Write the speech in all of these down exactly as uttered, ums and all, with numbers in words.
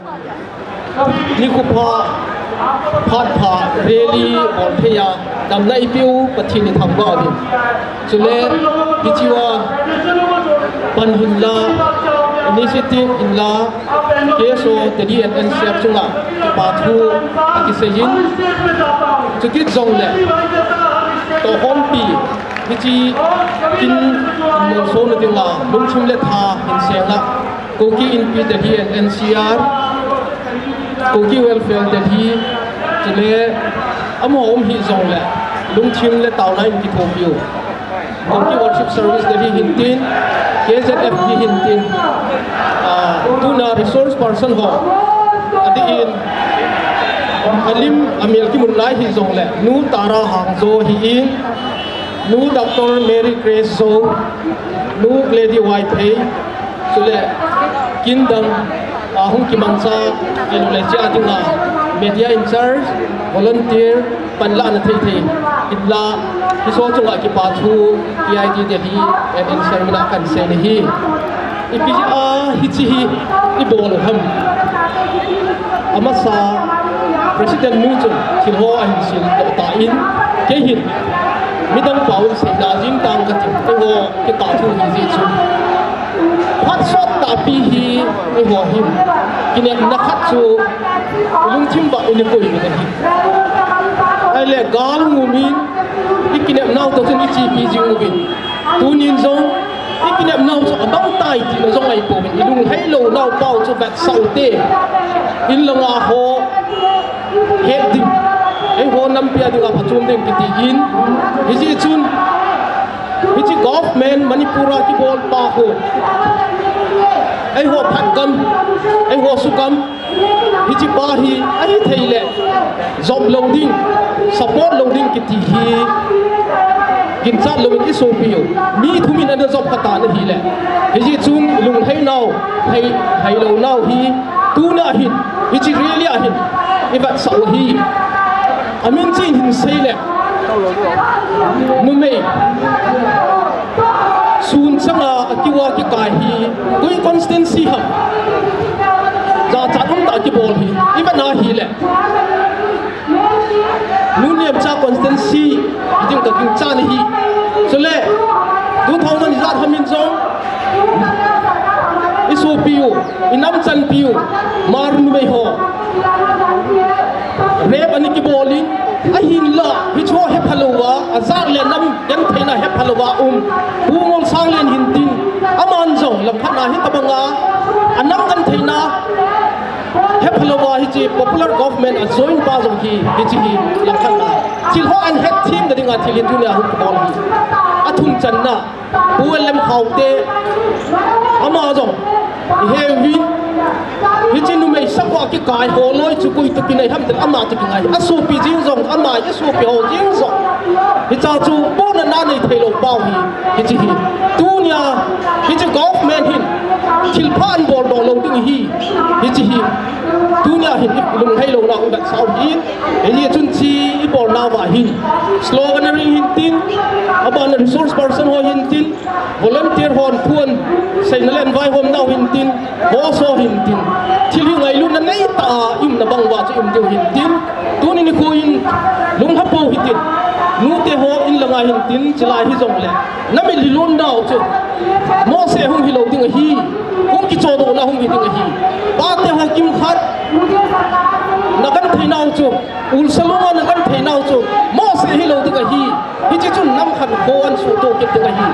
Nikho pha, phat pha, rally bol thei a, damna eipeu Pathen in thangvah uvin. Chule, hichea pan hinla, initiative hinla, K S O Delhi and N C R chunga kipa thu akiseiyin. Chukit jongle, tohkhompi, hiche kin molsona dinga, lungthim le tha hin senga, Kuki Inpi Delhi and N C R, Kuki Welfare Delhi, chule amaho um hih jongle, lungthim le taona in kithopiu. Kuki Worship Service Delhi hintin, K Z F D hintin, ah, tuna resource person ho, adeh in, alim, amel kimun lai hih jongle, Nu Tara Hangzo hi in, Nu Doctor Mary Grace Zo, Nu Glady Vaiphei, chule, kin dang, ah, hung kimangcha, kei lou le chia dinga, media in charge, volunteer, panlahna thei thei, hinla, hiche chunga kipa thu, K I D Delhi, and in sermon a kahin sei ahi. Ipi a hiche hi ibol u ham. Amasa, President nu chun thil ho ahin sildoh tan, kei hin midang pa'n seina jing tang kati, eiho kikah thu hi jeh chun. Phat sot tahpi hi eiho hin kinepna khat chu ilungthim bang in ikoi uvin ahi. Ahile gal um in ikinepnau toh chun ichepi jing uvin. Tunin jong ikinepnau chu abang tai tina jong ahi pouvin, ilunglhai lounau pau chu vetsah ute. In langa ho het ding, eiho nampi a dinga phachom ding kiti in. Hijeh chun, hiche government Manipur a kibol pa ho, eiho phatgam, eiho sugam, hiche pa hi ahithei le jop lou ding, support lou ding kiti hi ginchat louvin isopi u. Mi thum in ana jop kha tan ahile, hijeh chun lunglhai nau, lhai, lhai lounau hi tuna hin, hiche rally a hin ivetsah u ahi. Amin chen hin seile, numei sun changa akiu a kikai hi koi constituency ham, jachat umtah a kibol hi, ivet na hile, Nu Nemcha constituency, hiding ka ginchat ahi. Chule, two thousand ijat ham in jong, isopi u, inam chanpi u, Hmar numei ho rape ana kibol in, ahinla, hiche ho hepha louva, ajat le nam gentheina hepha louva um, Pu Ngolsanglien hintin, aman jong langkhat na hitobanga anam gentheina hepha louva hiche popular government a join pa jong hi, hiche hi langkhat na. Thil ho ahin hetthem na dinga thil hi tunia hung kibol hi. Athum channa, Pu L M Khaute, ama jong ihe uvin, hiche numei sakho a kikai ho loi chu koi toh kinai ham tin ama toh kingai. Asopi jeng jong ama, asopi ho jeng jong, hiche chu pohnatna nei thei lou pau hi, hiche hi. Tunia hiche government hin thilpha ahin boldoh lou ding ahi, hiche hi. Tunia hin ilunglhai louna u vetsah u ahi. Hijeh chun hiche ibolnauva hin, slogan a ring hintin, abana resource person ho hintin, volunteer hon thu ahin seina le ahin vaihomnau hintin, boss ho hintin, thil hi ngailutna neitah a i umna bang uva chu i um diu hintin, tuni nikho hin lunglha pou hitin, nute ho in langa hintin, chulai hijongle, na mitlhi lutnau chu mohseh hung hilou ding ahi, hung kichohdohna hung hi ding ahi. Pate ho kimkhat na gentheinau chu, ulsa lunga na gentheinau chu mohseh hilou ding ahi. Hiche chun nam khat kho ahin suhtoh kit ding ahi.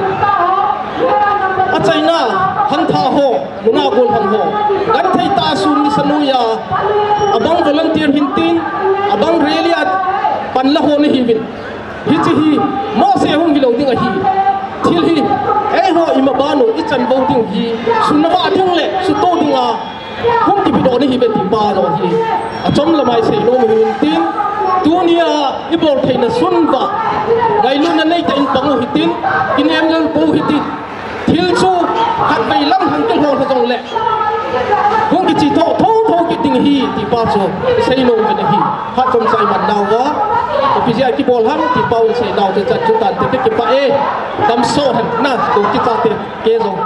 Achaina, hangthah ho, nungah gollhang ho, genthei tah a sun nisa noiya abang volunteer hintin, abang rally a panla ho nahiuvin, hiche hi mohseh hung hilou ding ahi. Thil hi eiho imaban u ichan bou ding hi, sun navah ding le suhtoh dinga hung kipedoh nahiuve ti pa jong hi achom lam'a isei nom u hintin, tunia ibol theina sun uva ngailutna neitah in pang u hitin, kinem lel pou hitin, thil chu khatvei lang hung kilhon lha jongle hung kiche thotho kit ding ahi ti pa chu isei nom uvin ahi. Phat chomcha iman nauva, ipi jeh a kibol ham ti pa u isei nau te chan chu tante, kakipah e. Damsot hen na, Kuki chate, kei jong